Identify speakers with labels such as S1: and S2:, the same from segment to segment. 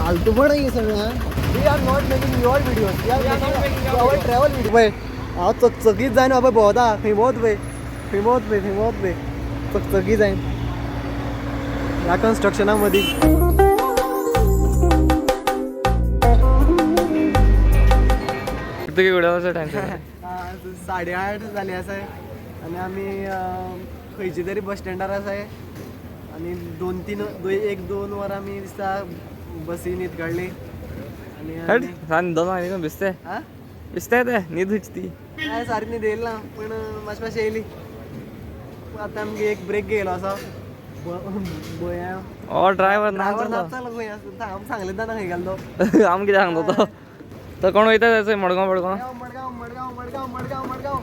S1: फालतूपण आहे सगळं. We are not making your video, we are making our travel video. पळय हांव चकचकीत जायन बाबा भोंवता खंय भोंवत पळय, खंय भोंवत पळय, खंय भोंवत पळय, चकचकीत जायन ह्या कन्स्ट्रक्शना मदीं.
S2: तुगे व्हिडिओचा टाइम.
S1: 8:30 जाली आसा आनी आमी खंयचे तरी बस स्टँडार आसाय आनी दोन तीन एक दोन वरां आमी दिसता बसी न्हीद काडली आनी
S2: सान दोन आनी भिजते.
S1: हा.
S2: भिजते ते न्हीद खंयची ती.
S1: काय सारकी न्हीद येयली ना, पूण मातशें मातशें येयली. आतां आमगे एक ब्रेक घेयलो आसा बया.
S2: ओ ड्रायव्हर ना.
S1: ड्रायव्हर नाच जालो खंय आसा आमकां सांगलें ना खंय गेलो तो.
S2: आम कितें सांगता तो तो कोण वयता थंय मडगांव बडगांव.
S1: मडगांव मडगांव मडगांव मडगांव मडगांव.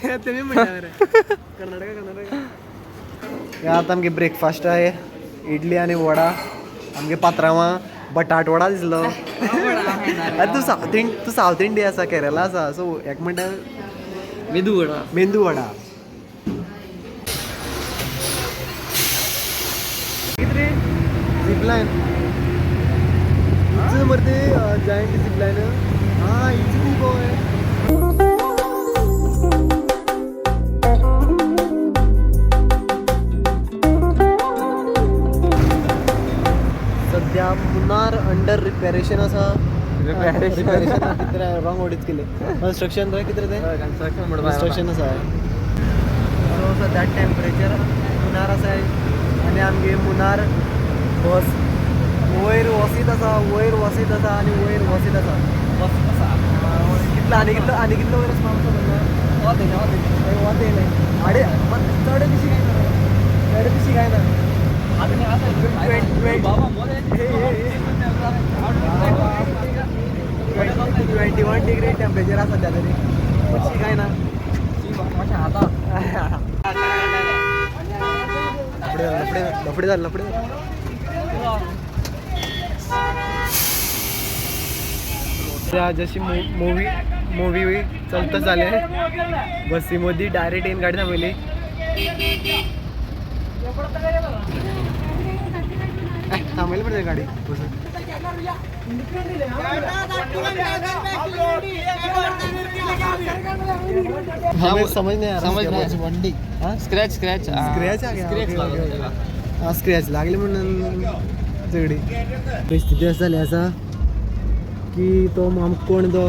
S2: थंय
S1: तुम्ही म्हणता रे कर्नाटका कर्नाटका. ह्या आतां आमगे ब्रेकफास्ट आहे इडली आनी वडा. आमगे पात्रांवा बटाट वडा दिसलो. आनी तूं सावथ तूं सावथ इंडिया आसा, केरला आसा, सो एक म्हणटा
S2: मेदू वडा.
S1: मेंदू वडा कितें रे झीप लायन इच मरे ते जायंट झीप लायन. हा इच ती पळय. सध्या मुन्नार अंडर रिपेरेशन आसा.
S2: Reparation.
S1: रिपेरेशन कितें रॉंग वर्डीच केले. कन्स्ट्रक्शन रे कितें रे तें?
S2: कन्स्ट्रक्शन.
S1: कन्स्ट्रक्शन आसा. सो सध्या टेम्परेचर मुन्नार आसा आनी आमगे मुन्नार बस वयर वसीत आसा, वयर वसीत आसा आनी वयर वसीत आसा. कितलो आनी कितलो आनी कितलो वयर वचपा आमकां खबर ना. वत येयलें, वत येयलें, वत येयलें. आडे चड पिशी काय ना, चड पिशी काय ना. 21 डिग्री टेम्परेचर आसा सध्या तरी, शी काय ना. लफडे झाले, लफडे झाले, लफडे झाले. जशी मूवी मूवी चलत जाले बसी मदीं डायरेक्ट येवन गाडी थांबयली. थांबयली पडते गाडी बसून. हमें समझ नहीं आ रहा.
S2: समझ नहीं.
S1: वंडी. हाँ.
S2: Scratch scratch.
S1: स्क्रॅच आ गया.
S2: स्क्रॅच.
S1: Okay, okay, okay. हा स्क्रॅच लागली म्हणून सगळी परिस्थिती अशी जाली आसा की तो आमकां कोण तो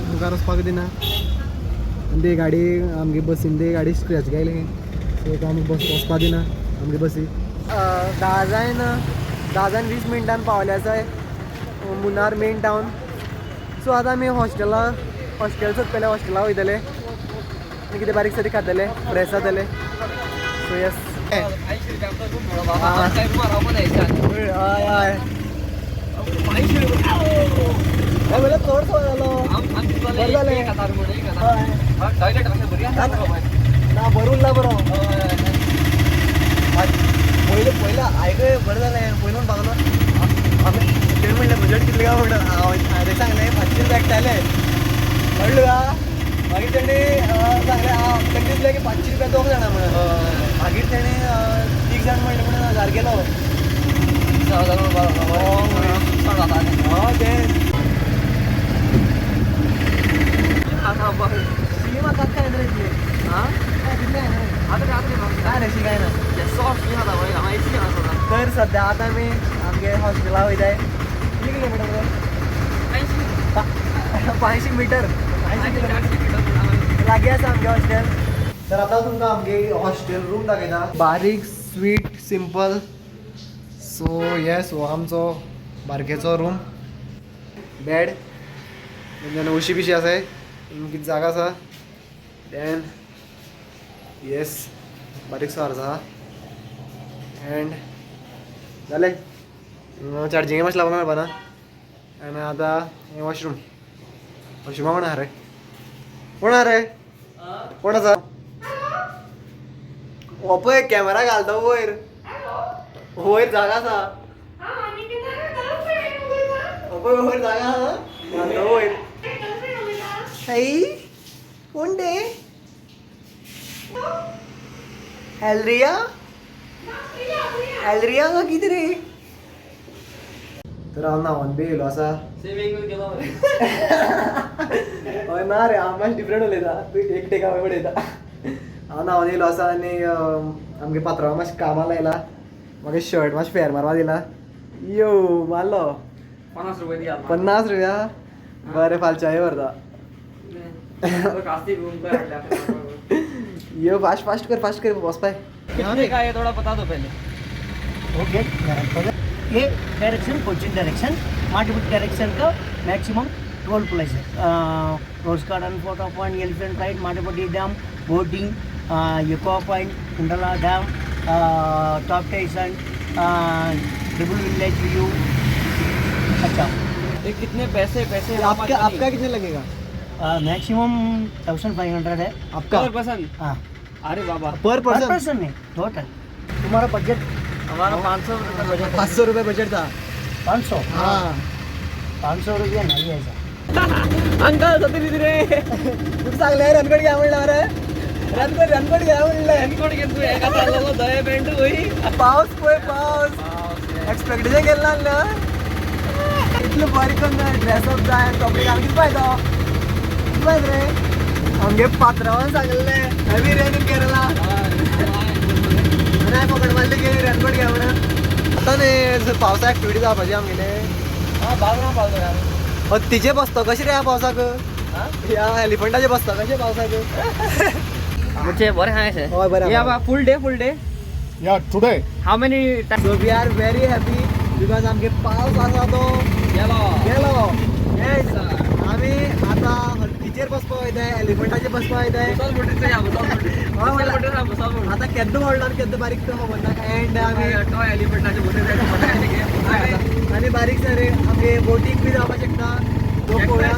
S1: मुखार वचपाक दिना आनी ती गाडी आमगे बसीन ती गाडी स्क्रॅच गायली, सो तो आमकां बस वचपाक दिना आमगे बसी. 10 जायन 10 जायन 20 मिनटान पावले आसाय मुन्नार मेन टावन. सो आतां आमी हॉस्टेला हॉस्टेल सोदतले, हॉस्टेला वयतले आनी कितें बारीक सारीक खातले, फ्रेश जातले. So yes. हय हय हय, म्हणल्यार चड सो जालो. बरें जालें. हय. ना बरें उरला बरो. पयलें पयलें आयक बरें जालें. पयलू म्हणपाक लागलो आमी तेणें म्हणलें बजट कितलें काय म्हणून हांव हांवें सांगलें 500 रुपया एकट्याले कळ्ळें तुका. मागीर तेणें सांगलें आं ताका दिसलें की 500 रुपया दोग जाणां म्हणून. मागीर तेणें तीग जाण म्हणलें म्हणून 1000 गेलो. हय तें शी म्हाका काय रे इतलें काय तितलें काय रे शी काय ना. तर सध्या आतां आमी आमगे हॉस्टेला वयताय. कितले किलोमिटर रे? 500 मिटर, 500 किलोमिटर लागीं आसा आमगे हॉस्टेल. तर आतां तुमकां आमगे हॉस्टेल रूम दाखयता. बारीक स्वीट सिंपल. सो येस, हो आमचो बारकेचो रूम. बेड, उशी बिशी आसाय, कितें जागा आसा. देन येस, बारीकसो आरसो आसा एंड जालें. चार्जिंगे मातशें लावपाक मेळपाना. आनी आतां हें वॉशरूम. वॉशरुमा कोण आहा रे? कोण आहा रे? कोण आसा? हो पळय कॅमेरा घालता वयर वयर जागा आसा. हो पळय वयर जागा आसा, घालता वयर. हई कोण ते हॅलरिया. एलरिया का कितें रे. तर हांव न्हांवन बी येयलो आसा. हय ना रे, हांव मातशें डिफरंट उलयता, तूं एक टेक हांवें उडयता. हांव न्हांवन येयलो आसा आनी आमगे पात्रांव मातशें कामाक लायला, म्हाका शर्ट मातशें फेर मारपा दिला. यो मारलो.
S2: 50 रुपये दिया.
S1: 50 रुपया. बरें, फालच्याय व्हरता. यो फास्ट फास्ट कर, फास्ट कर बस पाय.
S2: कितने का ये थोड़ा बता दो पहले.
S3: ओके, ये डायरेक्शन कोचिन डायरेक्शन, माटीपुट डायरेक्शन का मैक्सिमम 12 प्लेस है. Rose garden, photo point, elephant ride, Mattupetty dam, boating, echo point, Kundala dam, top station, triple village view. अच्छा.
S2: ये कितने पैसे पैसे?
S1: आपका आपका कितने लगेगा?
S3: मैक्सिमम 1500 है.
S1: आपका
S2: पर पर्सन?
S3: हाँ.
S2: अरे बाबा.
S1: पर
S3: पर
S1: पर्सन?
S3: पर्सन नहीं, टोटल. तुम्हारा बजट?
S2: हमारा 500 रुपये बजट.
S1: 500 रुपये बजट था.
S3: 500?
S1: हाँ.
S3: 500 रुपया नहीं है ऐसा.
S2: अंकल सती रे.
S1: तुका सांगलें रनकोट घ्या म्हणलं मरे, रनकोट रनकोट घ्या म्हणलें.
S2: रेनकोट घेऊन तू एका चाललेलो दया पॅन्ट होई.
S1: पावस पळय, पावस. एक्सपेक्टेशन केलं ना इतलो बरें करून ड्रेसअप जाय, कपडे घालून कितें फायदो, कितें फायदो रे. आमगे पात्रांवान सांगलें हेवी रेन इन केरला आनी हांवें फकट मारली की रेनकोट घ्या म्हणून. आतां न्ही पावसा एक्टिविटी जावपाची आमगेले. हत्तीचे बसता कशें रे ह्या पावसाक, ह्या एलिफंटाचे बसता कशें पावसाक?
S2: म्हणजे बरें हांवें.
S1: हय, बरें आहा.
S2: Full day, full day.
S4: Yeah, today.
S2: How many?
S1: So we are very happy because आमगे पावस आसा तो
S2: गेलो.
S1: गेलो. Yes. आमी आतां हत्तीचेर बसपाक वयताय, एलिफंटाचेर बसपाक वयताय. आतां केद्दो व्हडलो आनी केद्दो बारीक तो खबर ना. एंड आमी आनी बारीक सर आमगे बोटीक बी जावपाक शकता, सो पळोवया.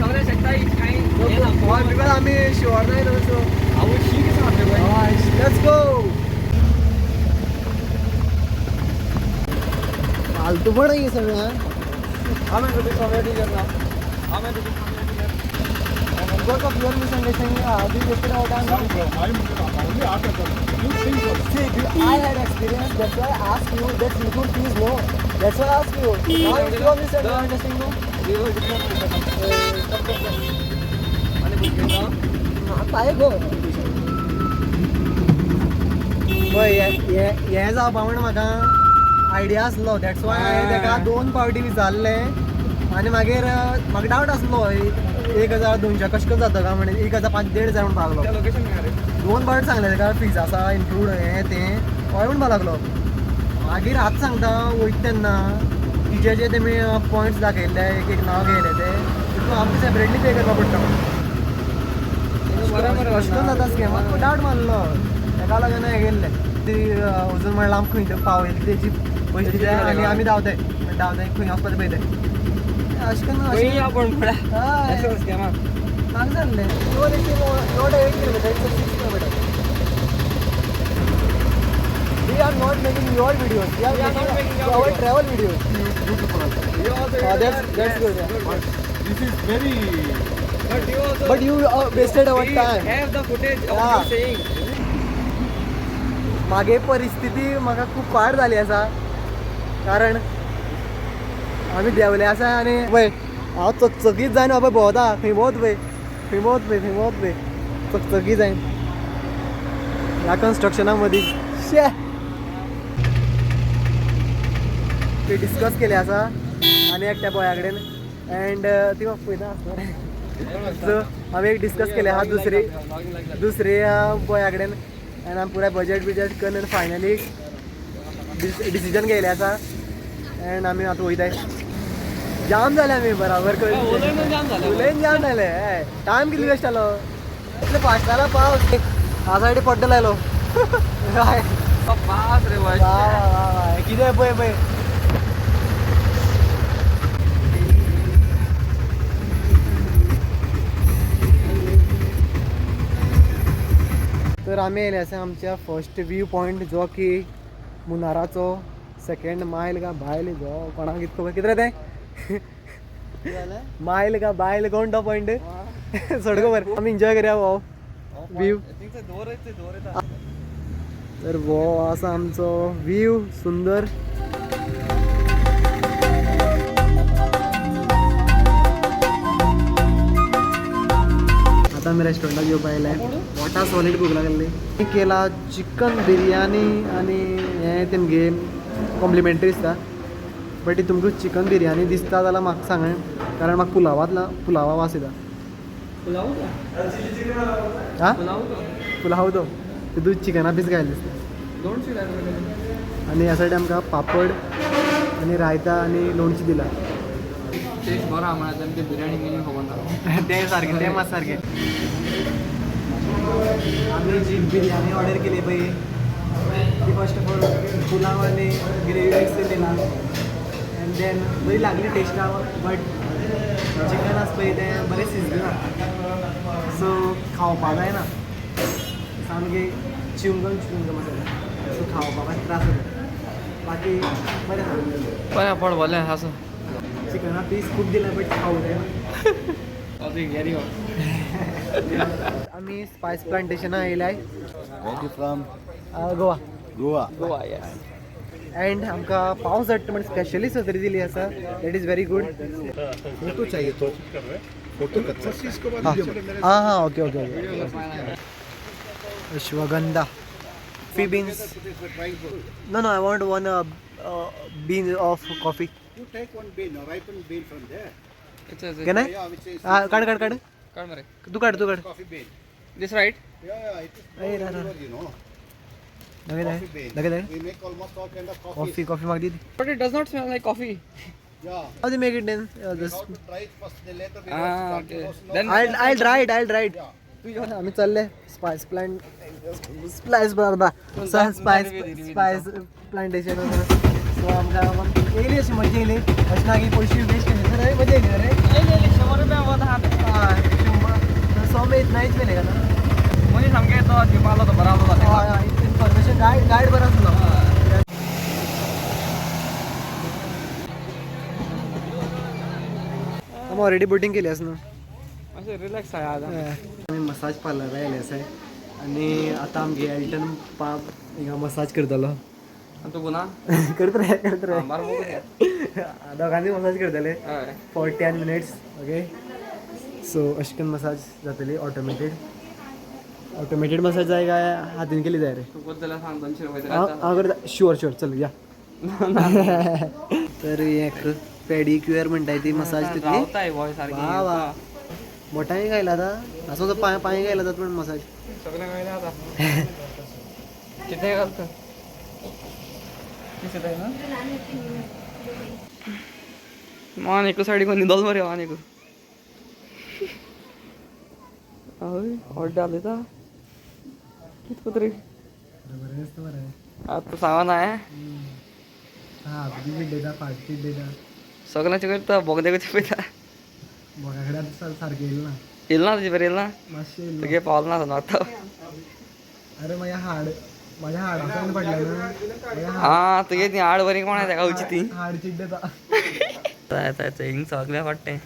S1: Because आमी शुअर नाय न्हू, सो let's go. फालतू पण आहे सगळं. Because of your misunderstanding, we wasted our time.
S4: No, bro, I'm only after that. You think so.
S1: See, I had experience, that's why I asked you, that's include fees, no? That's why I asked you. Now it's your misunderstanding, no? आता आहे गो. पळय, हें जावपा म्हण म्हाका idea आसलो, that's why हांवें ताका दोन पावटी विचारलें. आनी मागीर म्हाका डावट आसलो 1200 कशें कशें जाता काय म्हणून, 1005 1500 म्हणपाक लागलो. दोन पावट सांगलें ताका फीज आसा इन्क्लूड हें तें, हय म्हणपाक लागलो. मागीर आतां सांगता, वयता तेन्ना तिचे जे तेमी पॉयंट्स दाखयल्ले, एक एक नांव घेयलें तें, तितून आमकां सेपरेटली पे करपाक पडटा म्हणून. अशें करून जाता स्कॅम, डावट मारलो तेका लागून हें केल्लें. ती अजून म्हणल्यार आमकां खंय पावयली तेजी पयशे दिता आनी आमी धांवताय धांवताय खंय वचपाचें पळयताय. अशें करून अशें
S2: आपण
S1: हय. नाका जाल्लें. Not 8 kilometer, it's 6 kilometer. We are not making your videos. We are
S2: We are not
S1: making
S2: making your
S1: our
S2: videos.
S1: travel videos.
S4: Beautiful also.
S1: That's good. Yeah.
S4: But this is very.
S2: But you also
S1: But you wasted our
S2: we
S1: time.
S2: have the footage of
S1: Yeah.
S2: you saying.
S1: मागे परिस्थिती म्हाका खूब पाड जाली आसा, कारण आमी देंवले आसा आनी पळय हांव चकचकीत जायन बाबा भोंवता खंय भोंवत पळय, खंय भोंवत पळय, खंय भोंवत पळय, चकचकीत जायन ह्या कन्स्ट्रक्शना मदीं. शे, ते डिस्कस केले आसा आनी एकट्या बॉया कडेन एंड ती म्हाका पळयता आसतना. सो हांवें एक डिस्कस केले आहा दुसरे दुसऱ्या बॉया कडेन एंड आमी पुराय बजेट बिजेट करून फायनली डिसिजन घेयलें आसा एंड आमी आतां वयताय. जाम जाले आमी बराबर करून.
S2: उलयन जाम जालें.
S1: उलयन जाम जाले. टायम कितलो वेस्ट जालो, इतले फास्ट जाला पावस. ह्या सायडी पड्डो लायलो. हय.
S2: पास रे.
S1: वा वा वा वा, कितें पळय पळय. तर आमी येयले आसा आमच्या फर्स्ट व्यू पॉयंट, जो की मुनाराचो सेकंड मायल का बायल जो कोणाक कितें खबर कितें रे तें मायल का बायल कोण तो पॉयंट सोड खबर. आमी एन्जॉय करया हो व्यू. तर हो आसा आमचो व्यू सुंदर. आता आमी रेस्टॉरंटात येवपा आयले. पोटा सॉलीड भूक लागली. केला चिकन बिरयानी आनी हें तेमगे कॉम्प्लिमेंटरी दिसता, बट ती तुमकां चिकन बिरयानी दिसता जाल्यार म्हाका सांगाय, कारण म्हाका पुलावात पुलावा वास येता.
S2: पुलाव
S1: हां
S2: पुलाव
S1: पुलाव तो तितून चिकना पीस घायले दिसता.
S2: दोनशे.
S1: आनी ह्या सायड आमकां पापड आनी रायता आनी लोणचें दिलां.
S2: टेस्ट बरो आहा म्हळ्यार तेमची बिरयानी बिनी खबर ना.
S1: तें सारकें, तें मात सारकें. आमी जी बिरयानी ऑर्डर केली पळय ती फर्स्ट ऑफ ऑल पुलाव आनी ग्रेवी मिक्स केला अँड then बरी लागली टेस्टाक, बट चिकन आसा पळय तें बरें शिजलें ना, सो खावपाक जायना, सामकें च्युंगम च्युंगम आसा, सो खावपाक मातशें त्रास जाता. बाकी बरें आसा.
S2: बरें पोट भरलें आसूं.
S1: चिकना पीस खूब दिला बट खावूं जायना.
S2: गॅरी.
S1: आमी spice प्लांटेशना येयल्याय.
S4: Where you from?
S1: Goa.
S4: Goa.
S2: Goa, yes.
S1: And आमकां पावस हाडटा म्हण स्पेशली सत्री दिली आसा, that is very good.
S4: Photo चाहिए तो फोटो कच्चा.
S1: हां हां, okay okay okay. Ashwagandha coffee beans. No no, I want one bean of coffee.
S4: You take one bean, a ripened bean from there.
S1: Can I?
S4: Yeah, which is
S1: काड काड काड.
S2: काड मरे.
S1: तू काड, तू काड.
S4: Coffee bean.
S2: This right?
S4: Yeah, it is
S1: Hey,
S4: all
S1: no, no.
S4: over, you know.
S1: दाखय
S4: Coffee bean.
S1: दाखय दाखय.
S4: We make almost all kind of coffee.
S1: Coffee coffee मागदी.
S2: But it does not smell like coffee.
S4: Yeah.
S1: How they make it then? This
S4: How to dry it first, then later we
S2: Ah,
S4: roast it.
S2: Okay.
S4: Roast, no?
S2: Then-
S1: I'll dry it, I'll dry it.
S4: Yeah.
S1: आम्ही चालले spice plant spice बरोबर spice spice plantation. So आमकां येयली अशी मजा येयली, अशें ना की पयशे वेस्ट केले तर मजा येयली रे.
S2: 100 रुपया वता आहा ते.
S1: हय, 100 सो नायच मेले का ना.
S2: मनीस सामकें तो दिवपा आसलो तो बरो आसलो.
S1: हय हय, इन्फॉर्मेशन गायड गायड बरो आसलो. आमी ऑलरेडी बोटींग केली आसा न्हू.
S2: मातशें रिलॅक्स आहा आतां.
S1: आमी मसाज पार्लरा येयले आसाय आनी आतां आमगे एल्टन पाप हिंगा मसाज करतलो.
S2: आनी तूं गुना
S1: करत रे, करत रे.
S2: बरो बघू.
S1: दोगांनी मसाज करतले
S2: हय.
S1: For 10 minutes. Okay, so अशें करून मसाज जातली. ऑटोमेटेड ऑटोमेटेड मसाज जाय काय हातीन केली जाय रे?
S2: तूं करत जाल्यार सांग, 200 रुपया.
S1: हांव हांव करता. शुअर शुअर, चल या. तर हें पेडिक्युअर म्हणटाय ती मसाज तितली.
S2: रावताय बॉय सारकी.
S1: वा वा, बोटांय घायला आतां असो तो पांय पांय घायला जाता पण मसाज.
S2: सगळें कळलें आतां कितें घालता दिसताय ना मान एक सायडीक न्हिदोल मरे मान एक. हय, व्हड जालें कित तरी.
S1: बरें दिसता बरें.
S2: आतां सांगना हें.
S1: हां, चिड्डयता, फाट चिड्डयता.
S2: सगळ्यांचे करता, बोगदे कशें पळयता.
S1: बोगा कडेन आतां सारकें येयलें ना.
S2: येयलें ना तुजे बरें येयलें ना.
S1: मातशें येयलें.
S2: तुगे पावल ना आतां.
S1: अरे माझ्या हाड, माझ्या हाडासान पडलें ना माझ्या.
S2: आं, तुगे ती हाड बरी कोण तेका वयची ती.
S1: हाड चिड्डयता.
S2: येता येता हिंग सगळ्या वाडटें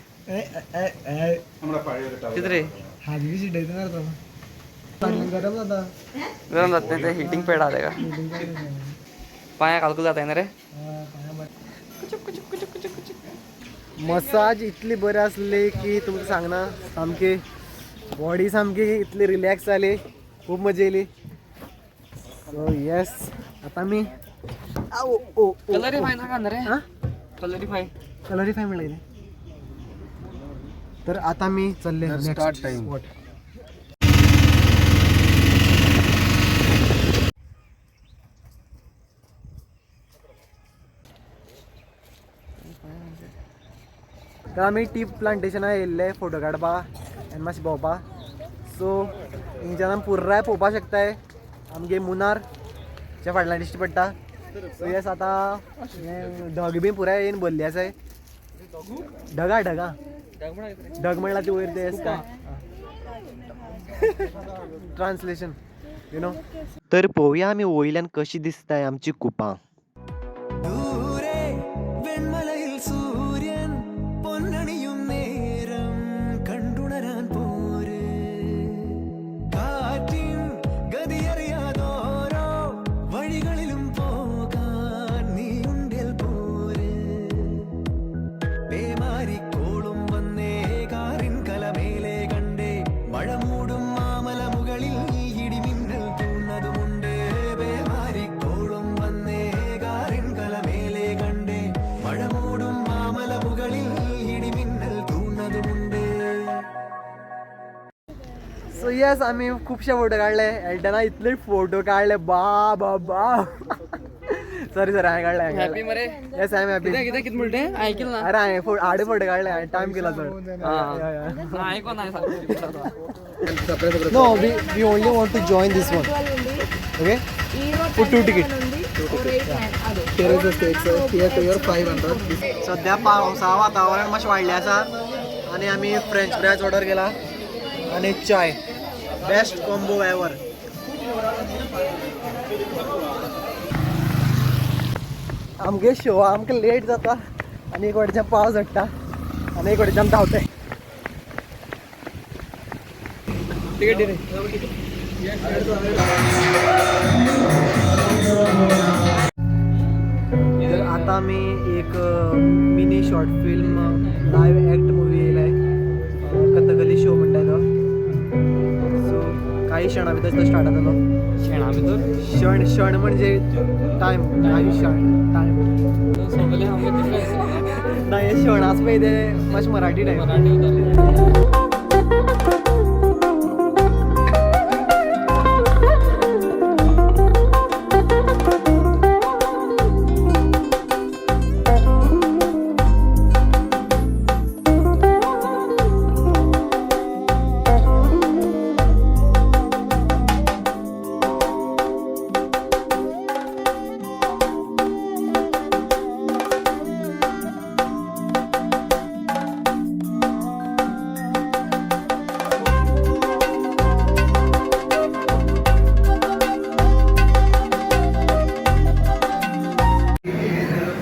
S2: कितें रे.
S1: हात बी चिड्डयता ना तो, सारकें गरम जाता.
S2: गरम जाता तें, हिटींग पॅड आहा तेका. पांया कालकू जाता न्ही रे.
S1: मसाज इतली बरी आसली की तुमकां सांगना, सामकी बॉडी सामकी इतली रिलॅक्स जाली, खूब मजा येयली. सो येस, आतां आमी ओ ओ.
S2: कलरीफाय नाका न्ही रे?
S1: हां.
S2: कलरीफाय.
S1: कलरीफाय म्हणलं कितें. तर आता मी चालले नेक्स्ट स्पॉट. तर आमी टी प्लांटेशना येयल्ले फोटो काडपा आनी मातशें भोंवपा. सो हिंगच्यान आमी पुराय पळोवपाक शकताय आमगे मुनार च्या फाटल्यान दिश्टी पडटा. सो येस, आतां हें ढग बी पुराय येवन भरले आसाय. ढगा ढगा ढग म्हणल्यार ती वयर ते आसता, ट्रान्सलेशन you know.
S5: तर पळोवया आमी वयल्यान कशी दिसताय आमची कुपां.
S6: ദൂരെ വെൺമലയിൽ സൂര്യൻ പൊന്നണിയും നേരം കണ്ടുണരാൻ പോര്. കാറ്റിൻ ഗതിയറിയാതോരോ
S1: येस आमी खुबशे फोटो काडले. एल्टना इतले फोटो काडले बा बा बा. सॉरी सर, हांवें काडले.
S2: हॅपी मरे?
S1: Yes, I am happy.
S2: कितें कितें कितें म्हणटे आयकल ना.
S1: अरे हांवें आडे फोटो काडले, हांवें टायम केला चड.
S2: आयको ना.
S1: No, we only want to join this one. Okay, for two ticket. सध्या पावसा वातावरण मातशें वाडलें आसा आनी आमी फ्रेंच फ्रायज ऑर्डर केला आनी चाय. Best combo ever. आमगे शो आमकां लेट जाता आनी एक वटेच्यान पावस झडटा आनी एक वटेच्यान धांवते.
S2: तिकीट दी रे.
S1: तर आता आमी एक mini short film live act movie येयलाय, कथकली शो म्हणटा तो. सो काही क्षणा भितर तो स्टार्ट जातलो.
S2: शेणा भितर?
S1: क्षण क्षण म्हणजे टायम, काही क्षण टायम.
S2: सगळे आमगे दिसले.
S1: ना, हे क्षण आसा पळय ते मातशें मराठी टायप.
S2: मराठी उतारले.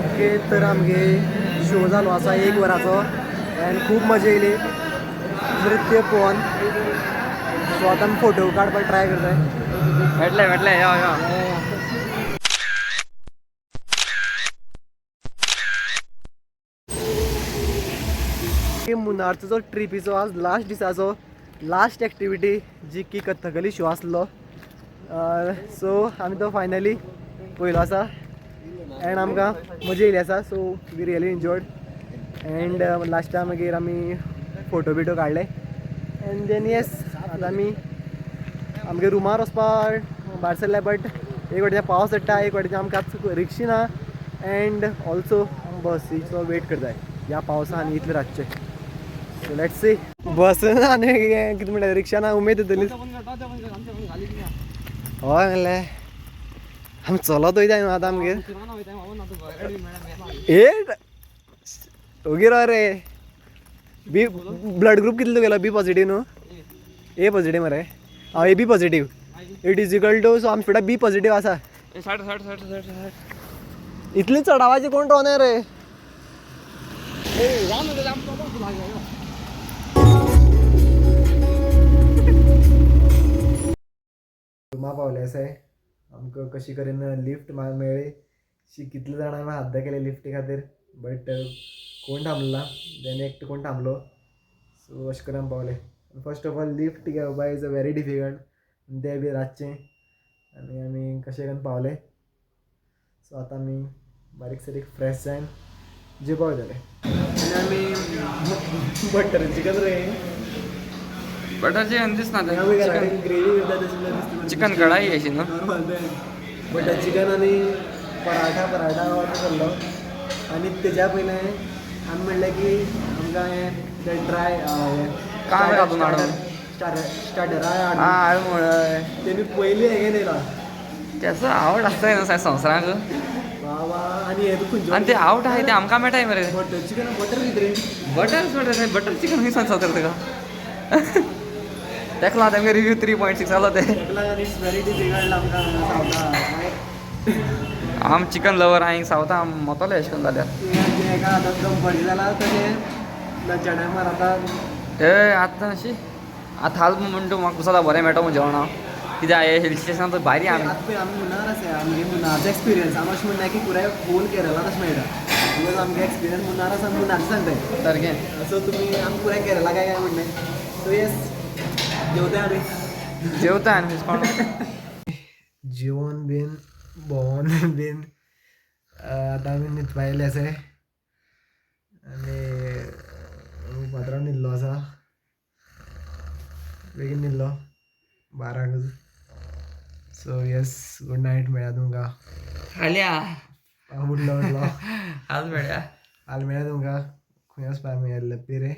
S1: ओके, तर आमगे शो जालो आसा एक वराचो आनी खूब मजा येयली नृत्य पळोवन. सो आतां आमी फोटो काडपाक ट्राय करताय.
S2: मेटले मेटले, यो यो.
S1: मुन्नारचो जो ट्रिपीचो आज लास्ट दिसाचो लास्ट एक्टिविटी जी की कथकली शो आसलो. सो आमी तो फायनली पयलो आसा एंड आमकां मजा येयली आसा. So we really enjoyed and लास्टा मागीर आमी फोटो बिटो काडले एंड then येस आतां आमी आमगे रुमार वचपाक भायर सरले, बट एक वटेच्यान पावस पडटा, एक वटेच्यान आमकां रिक्षी ना एंड ऑल्सो बसीचो वेट करताय ह्या पावसान इतले रातचे. सो let's see, बस ना आनी कितें म्हणटा, रिक्षा ना, उमेद येतली. हय म्हणलें आमी चलत वयता न्हू आतां आमगेर. ए ओगी राव रे. बी ब्लड ग्रूप कितलो तुगेलो? बी पॉझिटीव न्हू? ए पॉझिटीव मरे. हांव A B positive. It is equal to, so आमचे फुडें बी पॉझिटीव आसा.
S2: साठ साठ साठ साठ साठ.
S1: इतली चडावाची कोण रावना रे. रुमा पावले आसाय. आमकां कशी करेन लिफ्ट मेळ्ळी. शी कितले जाणां आमी हात केले लिफ्टी खातीर, बट कोण थांबलो ना. देन एकटो कोण थांबलो. सो अशें करून आमी पावले. फर्स्ट ऑफ ऑल लिफ्ट घेवपा is a very difficult, ते बी रातचें, आनी आमी कशें करून पावले. सो आतां आमी बारीक सारीक फ्रेश जावन जेवपा वयतले. आनी आमी बटर चिकन रे.
S2: बटर चिकन दिसना.
S1: ग्रेवी करता तशी.
S2: चिकन कढाई अशी न्हू.
S1: बटर चिकन आनी पराठा, पराठा ऑर्डर केल्लो. आनी तेज्या पयलें आमी म्हणलें की आमकां हें तें ड्राय
S2: काय घालून हाडून?
S1: स्टार्टरा.
S2: आळमोळ.
S1: तेमी पयलीं हें घेवन येयला.
S2: तेचो आवड आसता न्हू संवसाराक.
S1: बाबा, आनी हें खंयचें?
S2: आनी ते आवड आहाय ते आमकां मेळटाय मरे.
S1: बटर चिकन बटर कितें रे?
S2: बटर बटर बटर चिकन खंय संवसार तुका? तेका लागून तेमगे रिव्यू 3.6 आलो ते.
S1: ताका लागून it's very difficult आमकां सावथा.
S2: आम चिकन लवर हांव सावथा आम मोतोले अशें करून जाल्यार.
S1: एका हातात दम पडली जाल्यार तशें लज्जा टायमार आतां.
S2: ए आतां अशी आतां हाल म्हणटा म्हाका कुसाता बरें मेळटा म्हूण जेवण कित्याक हे हिल स्टेशनान तर भारी आमी.
S1: आतां पळय आमी मुन्नार आसा, आमगे मुन्नारचो एक्सपिरियन्स आमी अशें म्हणना की पुराय होल केरला तशें मेळटा, because आमगे एक्सपिरियन्स मुन्नार आसा, मुन्नारचें सांगताय.
S2: सारकें.
S1: सो तुमी आमी पुराय केरला काय काय म्हणलें. सो येस, जेवताय आमी.
S2: जेवता आनी कोण.
S1: जेवण बीन भोंवोन बीन आतां आमी न्हिदपा आयले आसाय आनी पात्रांव न्हिदलो आसा, बेगीन न्हिदलो. बारांक. सो येस, गुड नायट, मेळया तुमकां.
S2: फाल्यां.
S1: उठलो उठलो.
S2: आज मेळया.
S1: हाल मेळया तुमकां. खंय वचपा आमी? एल्लप्पी रे.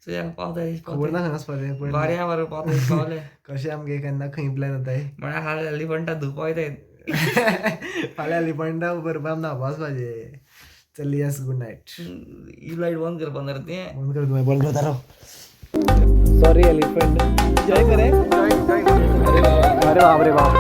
S2: चोया, पावता.
S1: खबर ना खंय वचपा तें पण.
S2: बरें बरें, पावता पावले.
S1: कशें आमगे केन्ना खंय प्लॅन जाताय.
S2: म्हळ्यार हाल एलिफंटा धुवपा वयताय.
S1: फाल्यां एलिफंटा भरपा आमी न्हांवपा वचपाचें. चल, येस, गुड नायट.
S2: ही लायट बंद करपा ना रे तें.
S1: बंद कर तुवें, बंद करता राव. सॉरी एलिफंट, जय करे. अरे बाप रे बाप.